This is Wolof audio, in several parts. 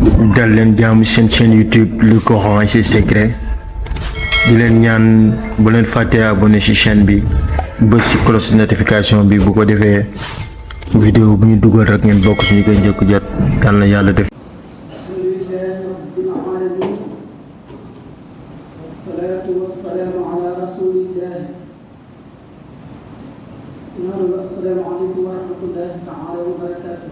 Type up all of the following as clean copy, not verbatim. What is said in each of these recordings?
dal leen jaamu seen chaîne YouTube Le Coran et ses secrets di leen ñaan bu leen fàtte abonné ci chaîne bi bës ci cloche notification bi bu ko defee vidéo bu ñu dugal rek ngeen bokk ci ñu koy njëkk jot yàlla na yàlla def. والصلاة والسلام على رسول الله. السلام عليكم ورحمة الله تعالى وبركاته.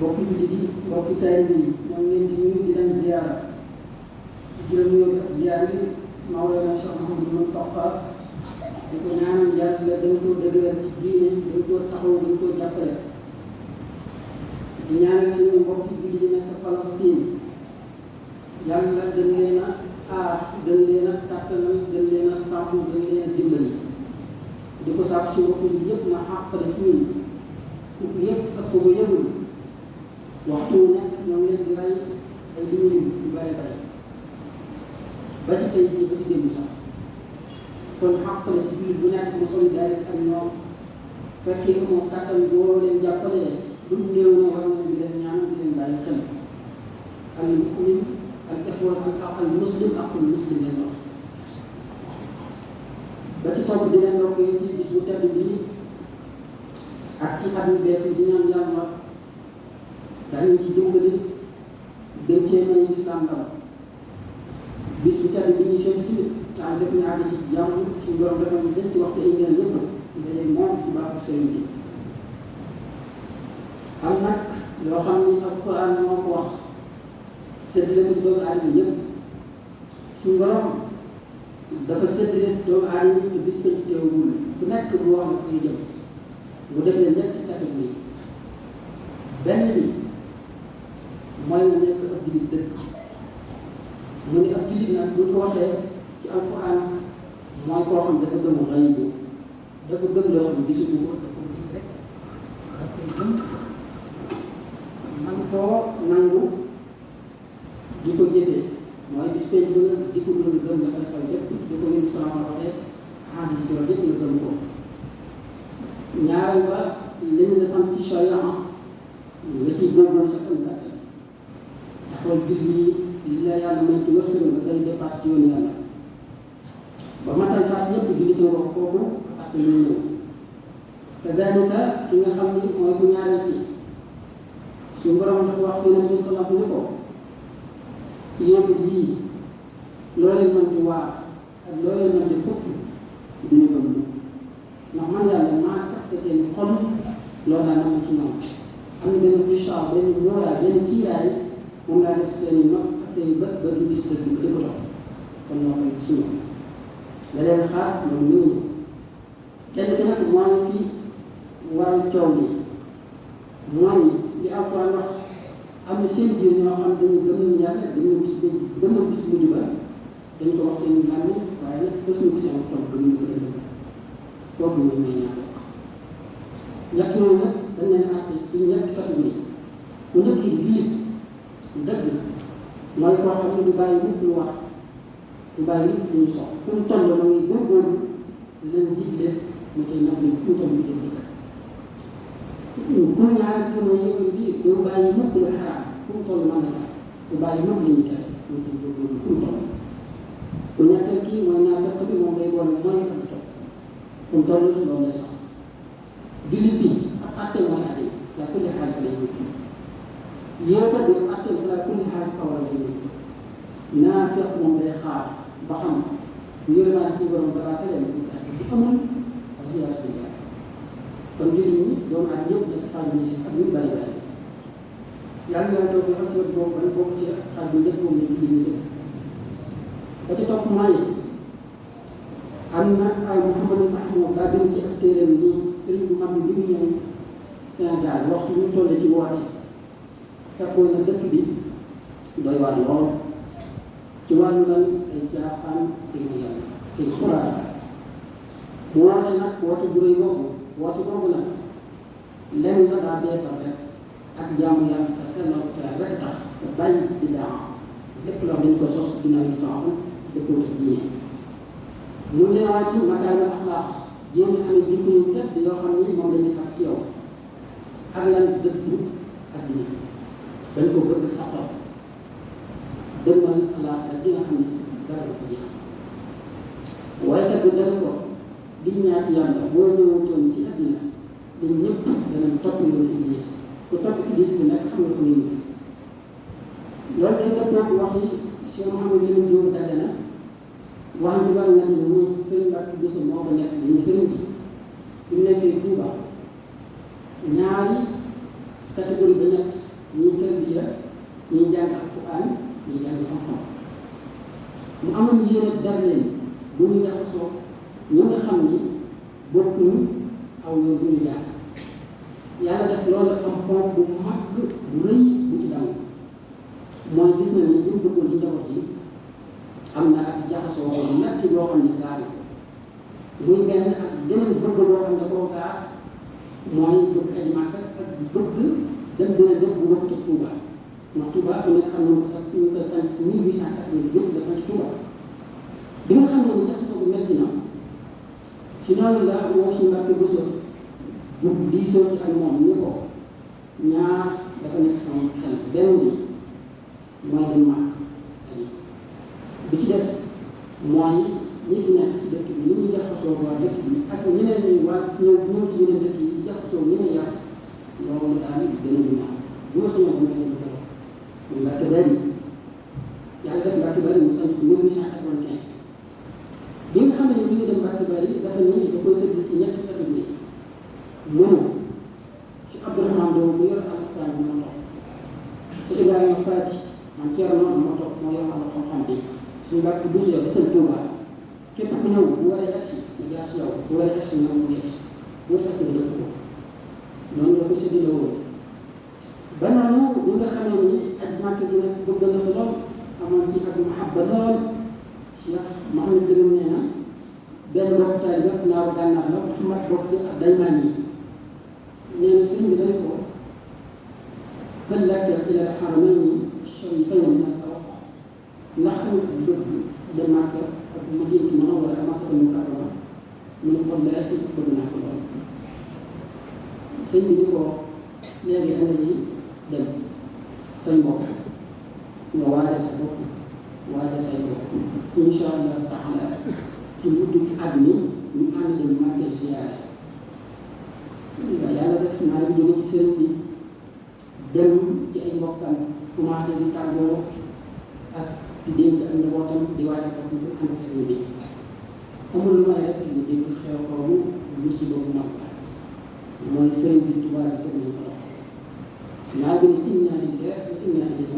mbokki jullit yi mbokki taalibe yi ñoo ngi leen di nuyu di leen ziyaara di leen nuyu ak ziyaar yi Mawlana Cheikh Mouhamadou Mountakha di ko ñaanal yàlla dañ ko dëgëral ci diine dañ ko taxaw dañ ko jàppale di ñaanal suñu mbokki jullit yi nekk Palestine yàlla gën leen a aar gën leen a kàttanal gën leen a sàmm gën leen a dimbali di ko sàmm ci mbokki bi yëpp na xàppale ci ñun ku yëpp ak ko yëgul waxtu wu nekk ñoo ngi leen di rey ay liggéey yu bëri bëri ba ci tey jii ba ci démb sax kon xàppale ci biir bu nekk mu solidarité ak ñoom fekkee amoo kàttan boo leen jàppalee lu mu néew na war nañ di leen ñaan di leen bàyyi xel al mu'min al ixwa al muslim ak al muslim leen wax ba ci topp di leen ndokkee ci bis bu tedd bi ak ci at yu bees yi di ñaan yàlla dañu ci dimbali gën cee may islam ndam bis bu tedd bi ñu seet ci daal def ñu àgg ci jàmm suñu borom dafa ñu gën ci waxtu ay ngeen yëpp ñu daje moom ci baaxu sëriñ bi am nag yoo xam ni alquran moo ko wax séddale ko doomu aadama yëpp suñu borom dafa séddale doomu aadama yi te bis ko ci teewul ku nekk bu wax na koy jëm bu defee ñetti catégorie benn bi mooy mu nekk ab jullit dëkk mu ne ab jullit nag buñ ko waxee ci alquran mooy koo xam dafa gëm xëy bi dafa gëm loo xam ne gisuñu ko dafa gis rek da koy gëm man koo nangu di ko jëfee mooy bis feeñ bu nga di ko gëm dafa xew lépp di ko yëngu sama waxee xaalis ci loolu yëpp nga gëm ko ñaareel ba li ñu la sant ci charia nga ciy góorgóorlu sa ëllëg taxawal julli li la yàlla may ci wërsëg nga koy dépasse ci yoonu yàlla ba matal sax yëpp julli ci nga kooku ak lu ñëw te daanaka ki nga xam ni mooy ku ñaareel ci suñu borom dafa wax yonent bi sallallahu alayhi wa sallam ni ko yéen lii loo leen mën di waar ak loo leen mën di foofu duñu gëm ndax man yàlla maa kaste seen xol loolu laa nam ci ñoom am na benn richard benn ñooraa benn kiiraay moom laa def seen i nopp ak seen i bët ba du gis dëgg ba di ko topp kon ñoo koy suñu la leen xaar loolu ñëw kenn ki nag mooy ki waral coow li mooy li Alxuraan wax am na seen biir ñoo xam dañu gëm nañu yàlla dañu gis gëm na gis mujj ba dañ ko wax seen làmmiñ waaye nag fas ñu seen xol gëm ñu ko dëgg kooku ñu may ñaar ñett ñooñu nag dañ leen àtte ci ñetti catégorie bu njëkk yi jullit dëgg mooy koo xam ne du bàyyi nit lu wax du bàyyi nit lu ñu sox fu mu toll ma ngi góorgóorlu leen digle mu cay nag fu mu toll mu cay dikkat ku ñaari ko mooy yëngal bi du bàyyi mukk lu xaraam fu mu toll ma nga tax du bàyyi mukk li ñu tere mu cay góorgóorlu fu mu toll ku ñetteel kii mooy naa fekk bi moom day boole mooy ak topp fu mu toll loolu la sax jullit bi ak àtte mooy àtte la kulli xaal fa lay wut yéefar bi ak àtte la kulli xaal sawara lay wut naa fekk moom day xaar ba xam yërmaa si borom dara tere mu ko àtte bu amul wax yaa si biir kon jullit ñi doomu aadama ñëpp dafa xaaj ñu si ak ñu bari bari yàlla yàlla doo ko wax boobu ba bokk ci xaaj bi lépp moom la jullit ñi def ba ci topp mooy am na ay Mouhamadou Mahmoud daa bind ci ak téeréem nii sëriñ bu mag bi mu ñëw Sénégal waxtu ñu toll ci woote fekkoon na dëkk bi doy waar lool ci wàllu lan ay jaaxaan te mu yàlla te xuraasa bu wootee nag woote bu rëy boobu woote boobu nag lenn la daa beesal rek ak jaamu yàlla te sellal te rek tax te bàyyi di daa lépp loo dañ ko sos ginnaaw yu saaxu dëppoo ak diine mu neewaat ci makaarimal axlaaq jéem a amee jikko yu tedd yoo xam ni moom la ñu sax ci yow ak lan dëgg ak diine dañ ko bëgg saxal dëgmal àllaaxira di nga xam ne dara du ko jeex waaye kat bu dara ko di ñaar ci yàlla boo ñëwutoon ci àddina dañ ñëpp danañ topp yoonu Iblis ku topp Iblis bi nag xam nga ko ngay loolu day dëppoo wax yi Cheikh Mouhamadou Lamine Diop Dagana wax ji war nga ne muy sëriñ Mbacke Bousso moo ko nekk ni sëriñ bi bu nekkee Touba ñaari catégorie ba ñett ñiy tarbiya ñiy jàng alquran ñiy jàng xam-xam mu amoon yéene dar leen bu ñu jaxasoo ñi nga xam ni bokkuñu aw yoon bu ñu jaar yàlla def loolu am ponk bu mag bu rëy bu ci daw mooy gis na ni li mu bëggoon ci njaboot yi am na ak jaxasoo wala ñett yoo xam ne gaar muy benn ak geneen bëgg boo xam ne koo gaar mooy bëgg ay màkk ak bëgg dem dina def bu wëpp ci Touba ndax Touba ku nekk xam ne ko sax ñu ko sant 1888 la sant Touba bi nga xam ne bu jaxasoo bu metti na si noonu la woo suñu Mbàkke Bousso bu diisoo ci ak moom ni ko ñaar dafa nekk sama xel benn bi mooy dem màkk bi ci des mooy ñi fi nekk ci dëkk bi ni ñuy jaxasoo waa dëkk bi ak ñeneen ñi waa ñëw ci yeneen dëkk yi jaxasoo ñi nga yàq loolu daal gën a duma bu ma soñoon bu may dem ko mu Mbàkke Bari yàlla def Mbàkke Bari mu sant 1895 bi nga xam ne bi nga dem Mbàkke Bari dafa ni da koy sëdd ci ñetti catégorie mu ne ci Abdourahmane Doo mu yor alxuraan bi ma toog ci Ibrahima Faati man Thierno ma toog moo yor wàllu xam-xam bi suñu Mbàkke Bousso yow desal Touba képp ku ñëw bu waree agsi nga jaar si yow bu waree agsi ñëw mu yegsi bu fekk nga dëkk ko noonu la ko séddale woon ba noonu bi nga xamee ni aj Màkka gi nag bëgg na ko lool amoon ci ak mahabba lool Cheikh Mouhamed Lamine nee na benn mbokk taal bi naa ko gànnaar la Mouhamad bokk ci ak daymaan yi nee na sëñ bi dañ ko kën laka ila al-haramayni sharifayni nasawaq ndax xam nga bëgg dem Màkka ak Madina Munawwara ak Makka Mukarrama mu ne ko leer bëgg naa ko lool sëñ bi ni ko léegi da nga ñuy dem say mbokk nga waajal sa bopp waajal say bopp incha allah taala ci mujj ci at mi ñu ànd dem Màkka ziyaare waaye yàlla def naa bi jóge ci sëriñ bi dem ci ay mbokkam commencé di tàggoo ak di dénk ak njabootam di waajal ko ñu ànd ak sëriñ bi amul lu may rek ñu dégg xew xewu musiba bu mag mooy sëriñ bi tubaab bi teg nañu ko naa bi ne inna lillahi wa inna ilayhi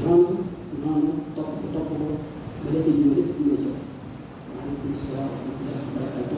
raaji'uun noonu topp ko ba defee jiw lépp lu jëm waaleykum salaam wa rahmatullahi wa barakatuh